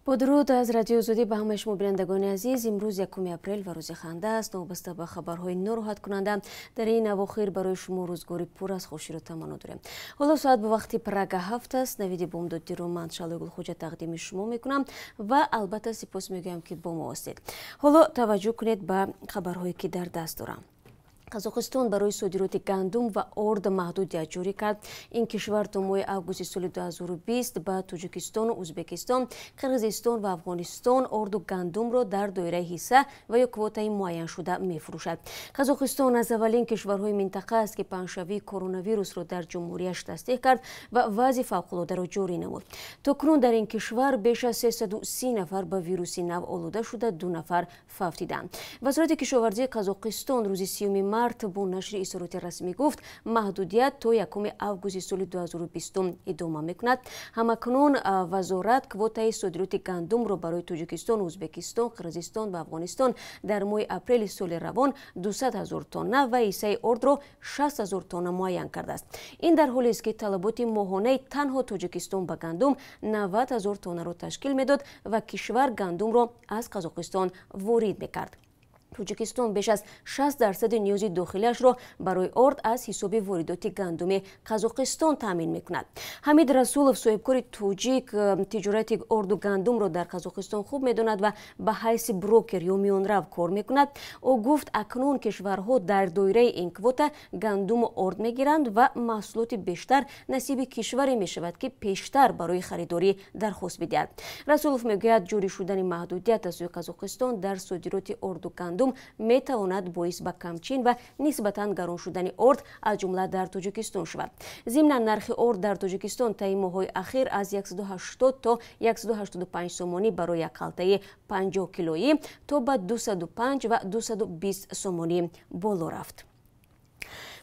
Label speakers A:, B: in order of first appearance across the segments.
A: Бо дуруд аз Радиои Озодӣ ба ҳамаи шумо, бинандагони азиз. Имрӯз 1 апрел ва рӯзи ханда аст. Новобаста ба хабарҳои нороҳаткунанда дар ин авохир, барои шумо рӯзгори пур аз хуширо таманно дорем. Ҳоло соат ба вақти Прага 7 аст. Навиди бомдодиро ман, Шалои Гулхоҷа, тақдими шумо мекунам ва албатта сипос мегӯям, ки бо мо ҳастед. Ҳоло таваҷҷӯҳ кунед ба хабарҳое, ки дар даст дорам. Қазоқистон барои содироти гандум ва орд маҳдудият ҷорӣ кард. Ин кишвар то моҳи августи соли 2020 ба Тоҷикистону Ӯзбекистон, Қирғизистон ва Афғонистон орду гандумро дар доираи ҳисса ва ё квотаи муайяншуда мефурӯшад. Қазоқистон аз аввалин кишварҳои минтақа аст, ки паҳншавии коронавирусро дар ҷумҳурияш тасдиқ кард ва вазъи фавқулодаро ҷорӣ намуд. То кунун дар ин кишвар беш аз 330 нафар ба вируси нав олуда шуда, ду нафар фавтиданд. Вазорати кишоварзии Қазоқистон рӯзи 30 март бо нашри изҳороти расмӣ гуфт, маҳдудият то 1 августи соли 2020 идома мекунад. Ҳамакнун вазорат квотаи содироти гандумро барои Тоҷикистон, Ӯзбекистон, Қирғизистон ва Афғонистон дар моҳи апрели соли равон 200 ҳазор тонна ва ҳиссаи ордро 60 ҳазор тонна муайян кардааст. Ин дар ҳолест, ки талаботи моҳонаи танҳо Тоҷикистон ба гандум 90 ҳазор тоннаро ташкил медод ва кишвар гандумро аз Қазоқистон ворид мекард. Тоҷикистон беш аз 60% ниёзи дохилиашро барои орд аз ҳисоби воридоти гандуми Қазоқистон таъмин мекунад. Ҳамид Расулов, соҳибкори тоҷик, тиҷорати орду гандумро дар Қазоқистон хуб медонад ва ба ҳайси брокер ё миёнрав кор мекунад. Ӯ гуфт, акнун кишварҳо дар доираи ин квота гандуму орд мегиранд ва маҳсулоти бештар насиби кишваре мешавад, ки пештар барои харидорӣ дархост бидиҳад. Расулов мегӯяд, ҷорӣ шудани маҳдудият аз сӯи Қазоқистон дар содироти орду гандум метавонад боис ба камчин ва нисбатан гарон шудани орд, аз ҷумла дар Тоҷикистон, шавад. Зимнан, нархи орд дар Тоҷикистон таи моҳҳои ахир аз 180 то 185 сомонӣ барои як халтаи 50 килоӣ то ба 205 ва 220 сомонӣ боло рафт.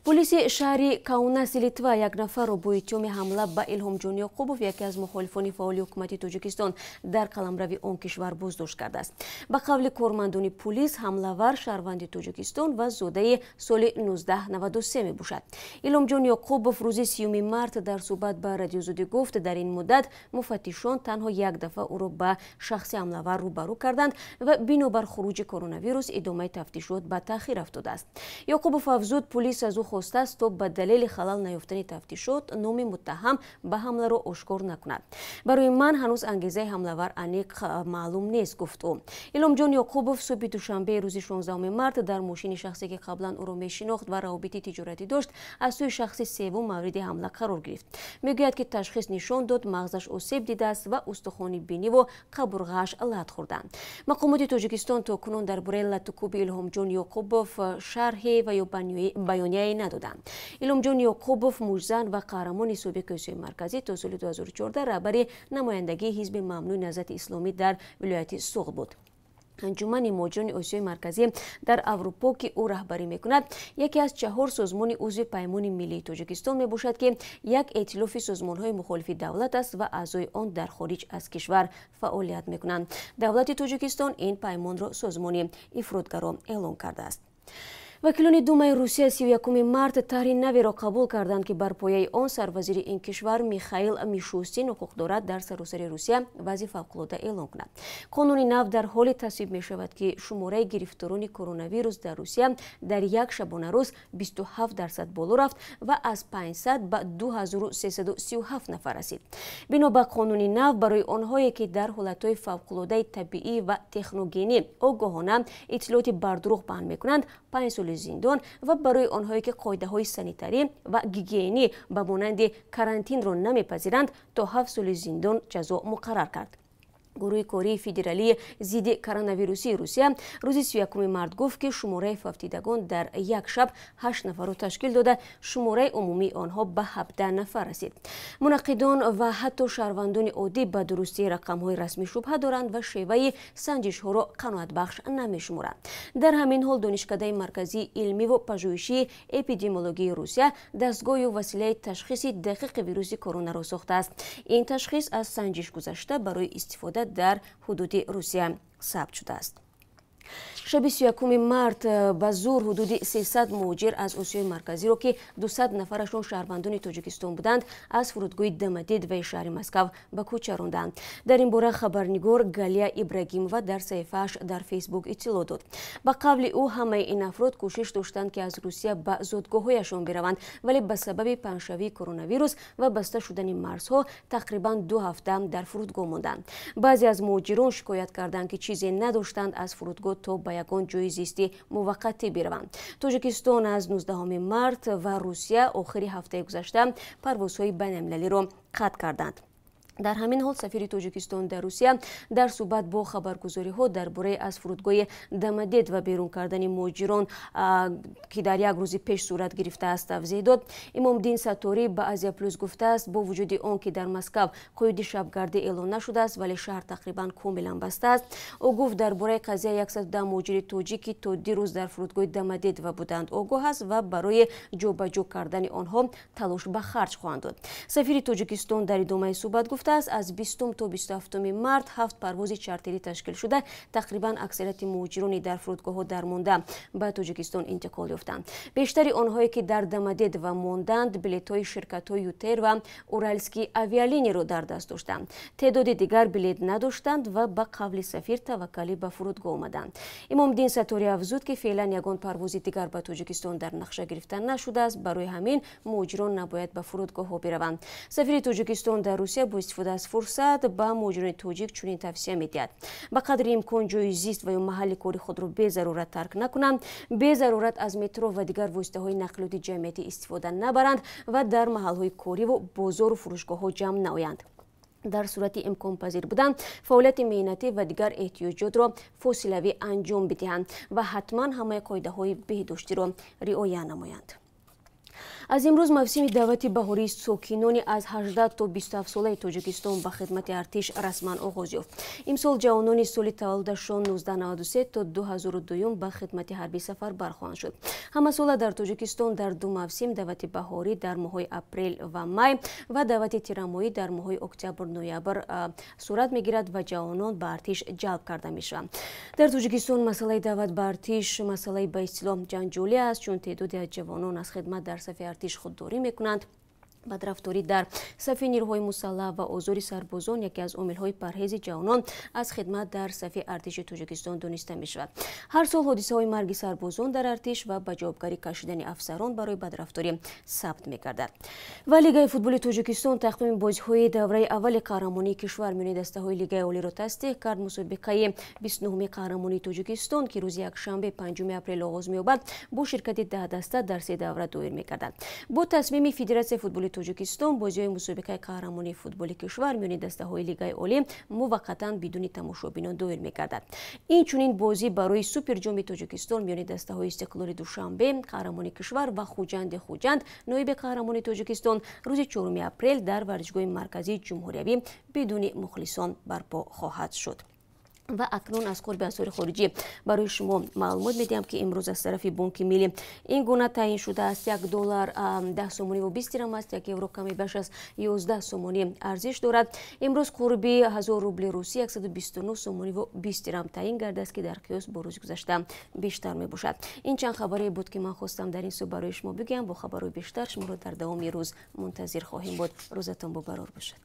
A: Полиси шаҳри Каунаси Литва як нафарро бо иттиҳоми ҳамла ба Илҳомҷон Ёқубов, яке аз мухолифони фаъоли ҳукумати Тоҷикистон дар қаламрави он кишвар, боздошт кардааст. Ба қавли кормандони пулис, ҳамлавар шаҳрванди Тоҷикистон ва зодаи соли 1993 мебошад. Илҳомҷон Ёқубов рӯзи 30 март дар суҳбат ба Радиозодӣ гуфт, дар ин муддат муфаттишон танҳо як дафъа ӯро ба шахси ҳамлавар рӯбарӯ карданд ва бинобар хуруҷи коронавирус идомаи тафтишот ба таъхир афтодааст. Ёқубов афзуд, пулис аз ӯ хостааст, то ба далели халал наёфтани тафтишот номи муттаҳам ба ҳамларо ошкор накунад. «Барои ман ҳанӯз ангезаи ҳамлавар аниқ маълум нест», гуфт ӯ. Илҳомҷон Ёқубов субҳи душанбе, рӯзи 16 март, дар мошини шахсе, ки қаблан ӯро мешинохт ва равобити тиҷоратӣ дошт, аз сӯи шахси севум мавриди ҳамла қарор гирифт. Мегӯяд, ки ташхис нишон дод, мағзаш осеб дидааст ва устухони биниву қабурғааш лат хӯрданд. Мақомоти Тоҷикистон то кунун дар бораи латукуби Илҳомҷон Ёқубов шарҳе ва ё баёнияе надоданд. Илҳомҷон Ёқубов муштзан ва қаҳрамони собиқи Осиёи Марказӣ, то соли 2014 раҳбари намояндагии ҳизби мамнӯи Наҳзати Исломӣ дар вилояти Суғд буд. Анҷумани муҳоҷирони Осиёи Марказӣ дар Аврупо, ки ӯ раҳбарӣ мекунад, яке аз чаҳор созмони узви Паймони миллии Тоҷикистон мебошад, ки як эътилофи созмонҳои мухолифи давлат аст ва аъзои он дар хориҷ аз кишвар фаъолият мекунанд. Давлати Тоҷикистон ин паймонро созмони ифротгаро эълон кардааст. Вакилони Думаи Русия 31 март тарҳи наверо қабул карданд, ки бар пояи он сарвазири ин кишвар Михаил Мишустин ҳуқуқ дорад дар саросари Русия вазъи фавқулода эълон кунад. Қонуни нав дар ҳоле тасвиб мешавад, ки шумораи гирифторони коронавирус дар Русия дар як шабонарӯз 27% боло рафт ва аз 500 ба 2337 нафар расид. Бино ба қонуни нав, барои онҳое, ки дар ҳолатҳои фавқулодаи табиӣ ва техногенӣ огоҳона иттилооти бардурӯғ паҳн мекунанд, 5 соли зиндон ва барои онҳое, ки қоидаҳои санитарӣ ва гигиенӣ ба монанди карантинро намепазиранд, то 7 соли зиндон ҷазо муқаррар кард. Гурӯҳи кории федералии зидди коронавирусии Русия рӯзи 31 март гуфт, ки шумораи фавтидагон дар як шаб ҳашт нафарро ташкил дода, шумораи умумии онҳо ба 17 нафар расид. Мунаққидон ва ҳатто шаҳрвандони оддӣ ба дурустии рақамҳои расмӣ шубҳа доранд ва шеваи санҷишҳоро қаноатбахш намешуморанд. Дар ҳамин ҳол, Донишкадаи марказии илмиву пажӯҳишии эпидемиологияи Русия дастгоҳю василаи ташхиси дақиқи вируси коронаро сохтааст. Ин ташхис аз санҷиш гузашта, барои истифода дар ҳудуди Русия сабт шудааст. Шаби 31 март ба зур ҳудуди 300 муҳоҷир аз Осиёи Марказиро, ки 200 нафарашон шаҳрвандони Тоҷикистон буданд, аз фурудгоҳи Домодедовои шаҳри Москав ба кӯча ронданд. Дар ин бора хабарнигор Галия Ибрагимова дар саҳифааш дар Фейсбук иттилоъ дод. Ба қавли ӯ, ҳамаи ин афрод кӯшиш доштанд, ки аз Русия ба зодгоҳҳояшон бираванд, вале ба сабаби паҳншавии коронавирус ва баста шудани марзҳо тақрибан 2 ҳафта дар фурудгоҳ монданд. Баъзе аз муҳоҷирон шикоят карданд, ки чизе надоштанд аз фурудгоҳ то ба ягон ҷои зисти муваққатӣ бираванд. Тоҷикистон аз 19 март ва Русия охири ҳафтаи гузашта парвозҳои байналмилалиро қатъ карданд. Дар ҳамин ҳол сафири Тоҷикистон дар Русия дар суҳбат бо хабаргузориҳо дар бораи аз фурудгоҳи Домодедово берун кардани муҳоҷирон, ки дар як рӯзи пеш сурат гирифтааст, тавзеҳ дод. Имомдин Сатторӣ ба Азия Плюс гуфтааст, бо вуҷуди он ки дар Москав қоиди шабгардӣ эълон нашудааст, вале шаҳр тақрибан комилан баста аст. Ӯ гуфт, дар бораи қазия 110 муҳоҷири тоҷик, ки то дирӯз дар фурудгоҳи Домодедово буданд, огоҳ аст ва барои ҷобаҷо кардани онҳо талош ба харҷ хоҳанд дод. Сафири Тоҷикистон дар идомаи суҳбат гуфт, аз 20 то 27 март 7 парвози чартерӣ ташкил шуда, тақрибан аксарияти муҳоҷирони дар фурудгоҳҳо дармонда ба Тоҷикистон интиқол ёфтанд. Бештари онҳое, ки дар Домодедово монданд, билетҳои ширкатҳои Ютер ва Уральский авиалиниро дар даст доштанд. Теъдоди дигар билет надоштанд ва ба қавли сафир таваккалӣ ба фурудгоҳ омаданд. Имомдин Сатторӣ афзуд, ки феълан ягон парвози дигар ба Тоҷикистон дар нақша гирифта нашудааст, барои ҳамин муҳоҷирон набояд ба фурудгоҳҳо бираванд. Сафири Тоҷикистон дар Русия бо истифода аз фурсат ба муҳоҷирони тоҷик чунин тавсия медиҳад: ба қадри имкон ҷои зист ва ё маҳалли кори худро безарурат тарк накунанд, безарурат аз метро ва дигар воситаҳои нақлиёти ҷамъиятӣ истифода набаранд ва дар маҳалҳои кориву бозору фурӯшгоҳҳо ҷамъ наоянд. Дар сурати имконпазир будан фаъолияти меҳнатӣ ва дигар эҳтиёҷотро фосилавӣ анҷом бидиҳанд ва ҳатман ҳамаи қоидаҳои беҳдоштиро риоя намоянд. Аз имрӯз мавсими даъвати баҳории сокинони аз 18 то 27 солаи Тоҷикистон ба хидмати артиш расман оғоз ёфт. Имсол ҷавонони соли таваллудашон 1993 то 2002 ба хидмати ҳарбӣ сафарбар хоҳанд шуд. Ҳамасола дар Тоҷикистон дар ду мавсим даъвати баҳорӣ дар моҳҳои апрел ва май ва даъвати тирамоҳӣ дар моҳҳои октябр-ноябр сурат мегирад ва ҷавонон ба артиш ҷалб карда мешаванд. Дар Тоҷикистон масъалаи даъват ба артиш масъалаи ба истилоҳ ҷанҷолӣ аст, чун теъдоди аз ҷавонон аз хидмат дар сафи артиш худдорӣ мекунанд. Бадрафторӣ дар сафи нирӯҳои мусаллаҳ ва озори сарбозон яке аз омилҳои парҳези ҷавонон аз хидмат дар сафи артиши Тоҷикистон дониста мешавад. Ҳар сол ҳодисаҳои марги сарбозон дар артиш ва ба ҷавобгарӣ кашидани афсарон барои бадрафторӣ сабт мегардад. Ва Лигаи футболи Тоҷикистон тақвими бозиҳои давраи аввали қаҳрамонии кишвар миёни дастаҳои Лигаи олиро тасдиқ кард. Мусобиқаи 29-уми қаҳрамонии Тоҷикистон, ки рӯзи якшанбе 5 апрел оғоз меёбад, бо ширкати 10 даста дар 3 давра доир мегардад. Бо тасмими Федератсияи футболи Тоҷикистон бозиҳои мусобиқаи қаҳрамонии футболи кишвар миёни дастаҳои Лигаи олӣ муваққатан бидуни тамошобинон доир мегардад. Инчунин бозӣ барои Суперҷоми Тоҷикистон миёни дастаҳои Истиқлоли Душанбе, қаҳрамони кишвар, ва Хуҷанди Хуҷанд, ноиби қаҳрамони Тоҷикистон, рӯзи 4 апрел дар варзишгоҳи марказии ҷумҳуриявӣ бидуни мухлисон барпо хоҳад шуд. Ва акнун аз қурби асъори хориҷӣ барои шумо маълумот медиҳам, ки имрӯз аз тарафи Бонки Миллӣ ин гуна таъин шудааст. 1 доллар 10 сомонӣ ва 20 дирам аст, 1 евро каме беш аз 11 сомонӣ арзиш дорад. Имрӯз қурби 1000 рубли русӣ 129 сомонӣ ва 20 дирам таъин гардааст, ки дар қиёс бо рӯзи гузашта бештар мебошад. Ин чанд хабаре буд, ки ман хостам дар ин сӯ барои шумо бигӯям. Бо хабарҳои бештар шуморо дар давоми рӯз мунтазир хоҳем буд. Рӯзатон бобарор бошад.